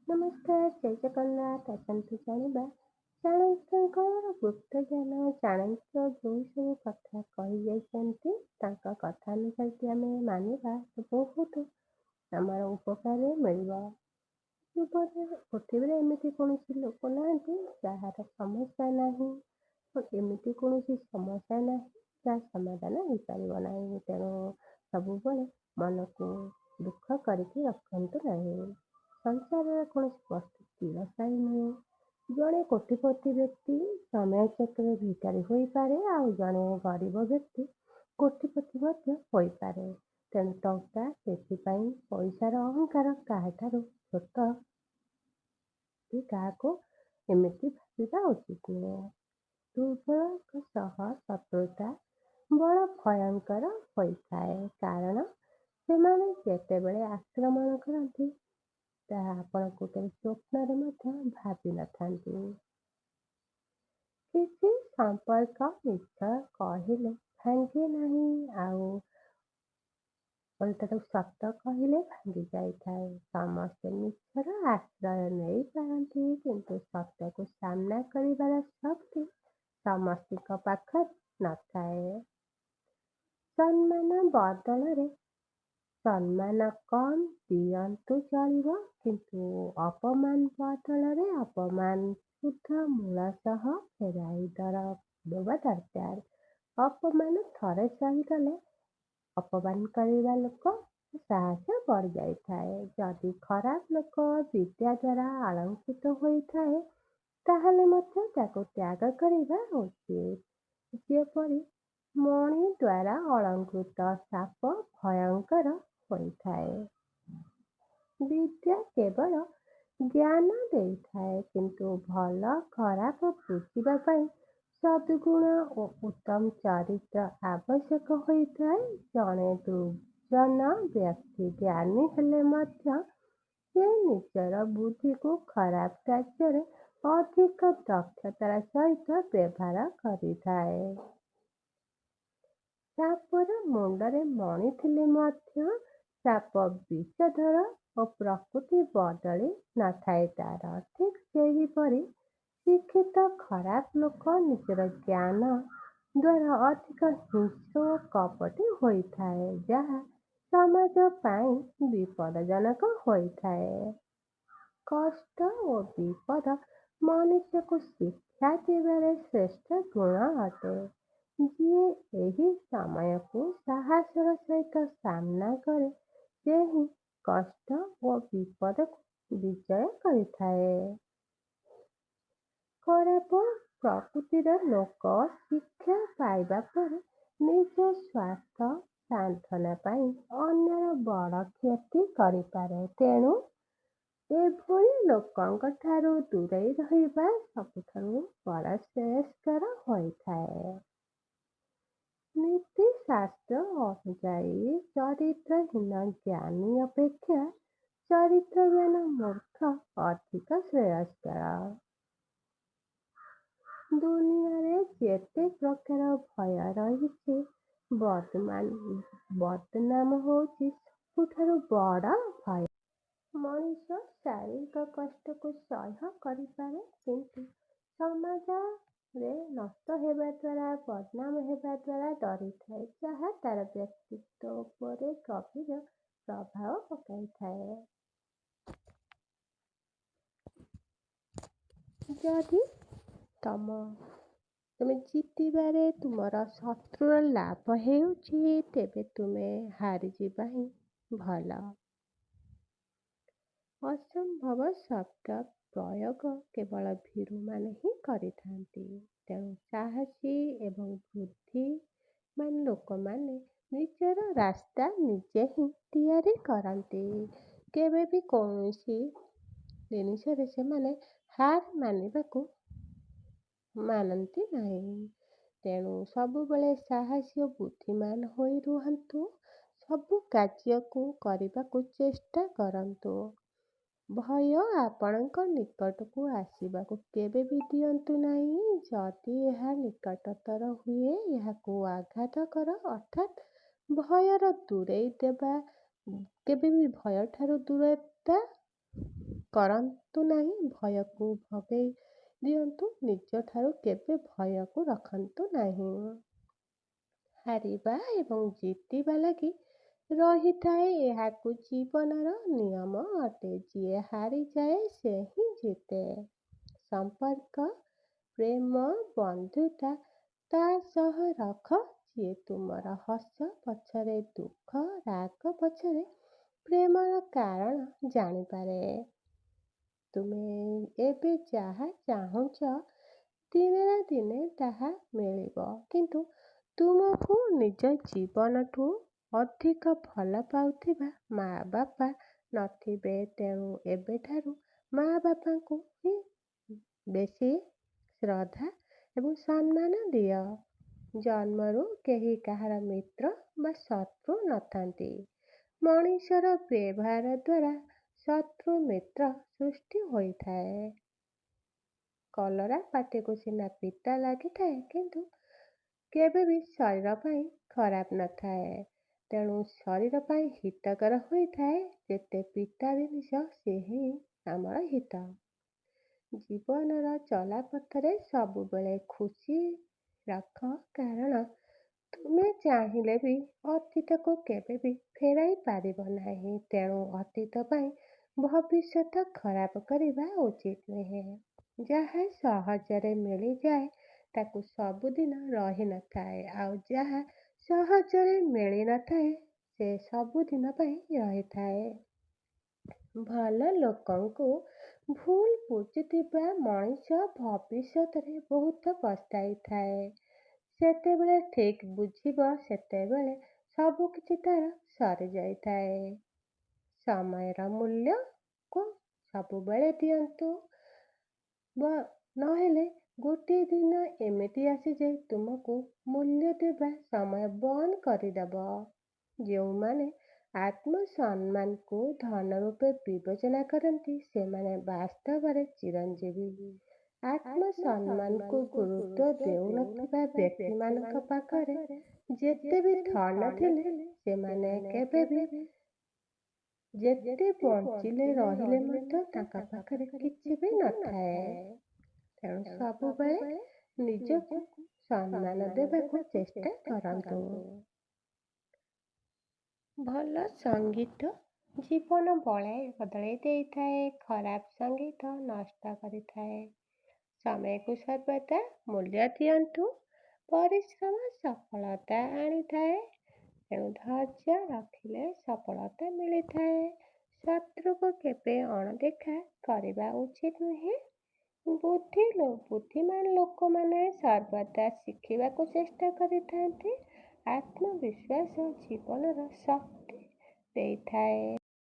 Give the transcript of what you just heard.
ନମସ୍କାର, ଜୟ ଜଗନ୍ନାଥ। ଆସନ୍ତୁ ଜାଣିବା ଚାଣକ୍ୟଙ୍କର ଗୁପ୍ତ ଜ୍ଞାନ। ଚାଣକ୍ୟ ଯେଉଁ ସବୁ କଥା କହିଯାଇଛନ୍ତି, ତାଙ୍କ କଥା ଅନୁସାରେ ଯଦି ଆମେ ମାନିବା ତ ବହୁତ ଆମର ଉପକାର ମିଳିବ। ଜୀବନରେ, ପୃଥିବୀରେ ଏମିତି କୌଣସି ଲୋକ ନାହାନ୍ତି ଯାହାର ସମସ୍ୟା ନାହିଁ ଓ ଏମିତି କୌଣସି ସମସ୍ୟା ନାହିଁ ଯାହା ସମାଧାନ ହେଇପାରିବ ନାହିଁ। ତେଣୁ ସବୁବେଳେ ମନକୁ ଦୁଃଖ କରିକି ରଖନ୍ତୁ ନାହିଁ। ସଂସାରରେ କୌଣସି ବସ୍ତୁ ଚିରସ୍ଥାୟୀ ନୁହେଁ। ଜଣେ କୋଟିପତି ବ୍ୟକ୍ତି ସମୟ ଚକ୍ରରେ ଭିକାରୀ ହୋଇପାରେ, ଆଉ ଜଣେ ଗରିବ ବ୍ୟକ୍ତି କୋଟିପତି ମଧ୍ୟ ହୋଇପାରେ। ତେଣୁ ଟଙ୍କା ସେଥିପାଇଁ ପଇସାର ଅହଙ୍କାର କାହାଠାରୁ ଛୋଟ କି କାହାକୁ ଏମିତି ଭାବିବା ଉଚିତ ନୁହେଁ। ଦୁର୍ବଳଙ୍କ ସହ ଶତ୍ରୁତା ବଡ଼ ଭୟଙ୍କର ହୋଇଥାଏ, କାରଣ ସେମାନେ ଯେତେବେଳେ ଆକ୍ରମଣ କରନ୍ତି ତାହା ଆପଣଙ୍କୁ କେବେ ସ୍ୱପ୍ନରେ ମଧ୍ୟ ଭାବିନଥାନ୍ତି। କିଛି ସମ୍ପର୍କ ମିଛ କହିଲେ ଭାଙ୍ଗେ ନାହିଁ, ଆଉ ଓଲଟାଟାକୁ ସତ କହିଲେ ଭାଙ୍ଗି ଯାଇଥାଏ। ସମସ୍ତେ ମିଛର ଆଶ୍ରୟ ନେଇପାରନ୍ତି, କିନ୍ତୁ ସତ୍ୟକୁ ସାମ୍ନା କରିବାର ଶକ୍ତି ସମସ୍ତଙ୍କ ପାଖରେ ନଥାଏ। ସମ୍ମାନ ବଦଳରେ ସମ୍ମାନ କମ୍ ଦିଅନ୍ତୁ ଚଳିବ, କିନ୍ତୁ ଅପମାନ ବଦଳରେ ଅପମାନ ସୁଦ୍ଧ ମୂଳ ସହ ଫେରାଇ ଦେବା ଦରକାର। ଅପମାନ ଥରେ ସହିଗଲେ ଅପମାନ କରିବା ଲୋକ ସାହସ ବଢ଼ିଯାଇଥାଏ। ଯଦି ଖରାପ ଲୋକ ବିଦ୍ୟା ଦ୍ୱାରା ଅଳଙ୍କୃତ ହୋଇଥାଏ, ତାହେଲେ ମଧ୍ୟ ତାକୁ ତ୍ୟାଗ କରିବା ଉଚିତ, ଯେପରି ମଣି ଦ୍ୱାରା ଅଳଙ୍କୃତ ସାପ ଭୟଙ୍କର ହୋଇଥାଏ। ବିଦ୍ୟା କେବଳ ଜ୍ଞାନ ଦେଇଥାଏ, କିନ୍ତୁ ଭଲ ଖରାପ ବୁଝିବା ପାଇଁ ସଦ୍ଗୁଣ ଓ ଉତ୍ତମ ଚରିତ୍ର ଆବଶ୍ୟକ ହୋଇଥାଏ। ଜଣେ ଦୁର୍ଜନ ବ୍ୟକ୍ତି ଜ୍ଞାନୀ ହେଲେ ମଧ୍ୟ ସେ ନିଜର ବୁଦ୍ଧିକୁ ଖରାପ କାର୍ଯ୍ୟରେ ଅଧିକ ଦକ୍ଷତାର ସହିତ ବ୍ୟବହାର କରିଥାଏ। ସାପର ମୁଣ୍ଡରେ ମଣି ଥିଲେ ମଧ୍ୟ ସାପ ବିଷଧର ଓ ପ୍ରକୃତି ବଦଳି ନଥାଏ ତାର। ଠିକ୍ ସେହିପରି ଶିକ୍ଷିତ ଖରାପ ଲୋକ ନିଜର ଜ୍ଞାନ ଦ୍ୱାରା ଅଧିକ ହିଂସ୍ର ଓ କପଟୀ ହୋଇଥାଏ, ଯାହା ସମାଜ ପାଇଁ ବିପଦଜନକ ହୋଇଥାଏ। କଷ୍ଟ ଓ ବିପଦ ମନୁଷ୍ୟକୁ ଶିକ୍ଷା ଦେବାରେ ଶ୍ରେଷ୍ଠ ଗୁଣ ଅଟେ। ଯିଏ ଏହି ସମୟକୁ ସାହସର ସହିତ ସାମ୍ନା କରେ, ସେ ହିଁ କଷ୍ଟ ଓ ବିପଦକୁ ବିଜୟ କରିଥାଏ। ଖରାପ ପ୍ରକୃତିର ଲୋକ ଶିକ୍ଷା ପାଇବା ପରେ ନିଜ ସ୍ୱାର୍ଥ ସାଧନା ପାଇଁ ଅନ୍ୟର ବଡ଼ କ୍ଷତି କରିପାରେ। ତେଣୁ ଏଭଳି ଲୋକଙ୍କ ଠାରୁ ଦୂରେଇ ରହିବା ସବୁଠାରୁ ବଡ଼ ଶ୍ରେୟସ୍କର ହୋଇଥାଏ। ନୀତିଶାସ୍ତ୍ର ଅନୁଯାୟୀ ଚରିତ୍ରହୀନ ଜ୍ଞାନୀ ଅପେକ୍ଷା ଚରିତ୍ରବାନ ମୂର୍ଖ ଅଧିକ ଶ୍ରେୟସ୍କର। ଦୁନିଆରେ ଯେତେ ପ୍ରକାର ଭୟ ରହିଛି, ବଦନାମ ହେଉଛି ସବୁଠାରୁ ବଡ଼ ଭୟ। ମଣିଷ ଶାରୀରିକ କଷ୍ଟକୁ ସହ୍ୟ କରିପାରେ, କିନ୍ତୁ ସମାଜରେ ନଷ୍ଟ ହେବା ଦ୍ୱାରା, ବଦନାମ ହେବା ଦ୍ୱାରା ଡରିଥାଏ, ଯାହା ତାର ବ୍ୟକ୍ତିତ୍ୱ ଉପରେ ଗଭୀର ପ୍ରଭାବ ପକାଇଥାଏ। ଯଦି ତୁମେ ଜିତିବାରେ ତୁମର ଶତ୍ରୁର ଲାଭ ହେଉଛି, ତେବେ ତୁମେ ହାରିଯିବା ହିଁ ଭଲ। ଅସମ୍ଭବ ଶବ୍ଦ ପ୍ରୟୋଗ କେବଳ ଭୀରୁମାନେ ହିଁ କରିଥାନ୍ତି। ତେଣୁ ସାହସୀ ଏବଂ ବୁଦ୍ଧିମାନ ଲୋକମାନେ ନିଜର ରାସ୍ତା ନିଜେ ହିଁ ତିଆରି କରନ୍ତି। କେବେ ବି କୌଣସି ଜିନିଷରେ ସେମାନେ ହାର ମାନିବାକୁ ମାନନ୍ତି ନାହିଁ। ତେଣୁ ସବୁବେଳେ ସାହସୀ ଓ ବୁଦ୍ଧିମାନ ହୋଇ ରୁହନ୍ତୁ। ସବୁ କାର୍ଯ୍ୟକୁ କରିବାକୁ ଚେଷ୍ଟା କରନ୍ତୁ। ଭୟ ଆପଣଙ୍କ ନିକଟକୁ ଆସିବାକୁ କେବେ ବି ଦିଅନ୍ତୁ ନାହିଁ। ଯଦି ଏହା ନିକଟତର ହୁଏ, ଏହାକୁ ଆଘାତ କର, ଅର୍ଥାତ୍ ଭୟର ଦୂରେଇ ଦେବା। କେବେ ବି ଭୟଠାରୁ ଦୂରତା କରନ୍ତୁ ନାହିଁ, ଭୟକୁ ଭଗେଇ ଦିଅନ୍ତୁ। ନିଜଠାରୁ କେବେ ଭୟକୁ ରଖନ୍ତୁ ନାହିଁ। ହାରିବା ଏବଂ ଜିତିବା ଲାଗି ରହିଥାଏ, ଏହାକୁ ଜୀବନର ନିୟମ ଅଟେ। ଯିଏ ହାରିଯାଏ ସେ ହିଁ ଜିତେ। ସମ୍ପର୍କ, ପ୍ରେମ, ବନ୍ଧୁତା ତା ସହ ରଖ ଯିଏ ତୁମର ହସ ପଛରେ ଦୁଃଖ, ରାଗ ପଛରେ ପ୍ରେମର କାରଣ ଜାଣିପାରେ। ତୁମେ ଏବେ ଯାହା ଚାହୁଁଛ ଦିନେ ନା ଦିନେ ତାହା ମିଳିବ, କିନ୍ତୁ ତୁମକୁ ନିଜ ଜୀବନଠୁ ଅଧିକ ଭଲ ପାଉଥିବା ମା ବାପା ନଥିବେ। ତେଣୁ ଏବେଠାରୁ ମା ବାପାଙ୍କୁ ହିଁ ବେଶୀ ଶ୍ରଦ୍ଧା ଏବଂ ସମ୍ମାନ ଦିଅ। ଜନ୍ମରୁ କେହି କାହାର ମିତ୍ର ବା ଶତ୍ରୁ ନଥାନ୍ତି। ମଣିଷର ବ୍ୟବହାର ଦ୍ୱାରା ଶତ୍ରୁ ମିତ୍ର ସୃଷ୍ଟି ହୋଇଥାଏ। କଲରା ପାଟିକୁ ସିନା ପିତା ଲାଗିଥାଏ, କିନ୍ତୁ କେବେ ବି ଶରୀର ପାଇଁ ଖରାପ ନଥାଏ। ତେଣୁ ଶରୀର ପାଇଁ ହିତକର ହୋଇଥାଏ। ଯେତେ ପିତା ଜିନିଷ ସେ ହିଁ ଆମର ହିତ। ଜୀବନର ଚଲାପଥରେ ସବୁବେଳେ ଖୁସି ରଖ, କାରଣ ତୁମେ ଚାହିଁଲେ ବି ଅତୀତକୁ କେବେ ବି ଫେରାଇ ପାରିବ ନାହିଁ। ତେଣୁ ଅତୀତ ପାଇଁ ଭବିଷ୍ୟତ ଖରାପ କରିବା ଉଚିତ ନୁହେଁ। ଯାହା ସହଜରେ ମିଳିଯାଏ ତାକୁ ସବୁଦିନ ରହିନଥାଏ, ଆଉ ଯାହା ସହଜରେ ମିଳିନଥାଏ ସେ ସବୁଦିନ ପାଇଁ ରହିଥାଏ। ଭଲ ଲୋକଙ୍କୁ ଭୁଲ ବୁଝୁଥିବା ମଣିଷ ଭବିଷ୍ୟତରେ ବହୁତ ପସ୍ତାଇଥାଏ। ସେତେବେଳେ ଠିକ୍ ବୁଝିବ, ସେତେବେଳେ ସବୁକିଛି ତାର ସରିଯାଇଥାଏ। ସମୟର ମୂଲ୍ୟକୁ ସବୁବେଳେ ଦିଅନ୍ତୁ, ନହେଲେ ଗୋଟିଏ ଦିନ ଏମିତି ଆସେ ଯେ ତୁମକୁ ମୂଲ୍ୟ ଦେବା ସମୟ ବନ୍ଦ କରିଦେବ। ଯେଉଁମାନେ ଆତ୍ମସମ୍ମାନକୁ ଧନ ରୂପେ ବିବେଚନା କରନ୍ତି ସେମାନେ ବାସ୍ତବରେ ଚିରଞ୍ଜୀବୀ। ଆତ୍ମସମ୍ମାନକୁ ଗୁରୁତ୍ୱ ଦେଉନଥିବା ବ୍ୟକ୍ତିମାନଙ୍କ ପାଖରେ ଯେତେ ବି ଧନ ଥିଲେ ସେମାନେ କେବେ ବି ଯେତେ ବଞ୍ଚିଲେ ରହିଲେ ମଧ୍ୟ ତାଙ୍କ ପାଖରେ କିଛି ବି ନଥାଏ। ତେଣୁ ସବୁବେଳେ ନିଜକୁ ସମ୍ମାନ ଦେବାକୁ ଚେଷ୍ଟା କରନ୍ତୁ। ଭଲ ସଙ୍ଗୀତ ଜୀବନ ବଦଳାଇ ଦେଇଥାଏ, ଖରାପ ସଙ୍ଗୀତ ନଷ୍ଟ କରିଥାଏ। ସମୟକୁ ସର୍ବଦା ମୂଲ୍ୟ ଦିଅନ୍ତୁ। ପରିଶ୍ରମ ସଫଳତା ଆଣିଥାଏ, ତେଣୁ ଧୈର୍ଯ୍ୟ ରଖିଲେ ସଫଳତା ମିଳିଥାଏ। ଶତ୍ରୁକୁ କେବେ ଅଣଦେଖା କରିବା ଉଚିତ ନୁହେଁ। ବୁଦ୍ଧିମାନ ଲୋକମାନେ ସର୍ବଦା ଶିଖିବାକୁ ଚେଷ୍ଟା କରିଥାନ୍ତି। ଆତ୍ମବିଶ୍ୱାସ ଜୀବନର ଶକ୍ତି ଦେଇଥାଏ।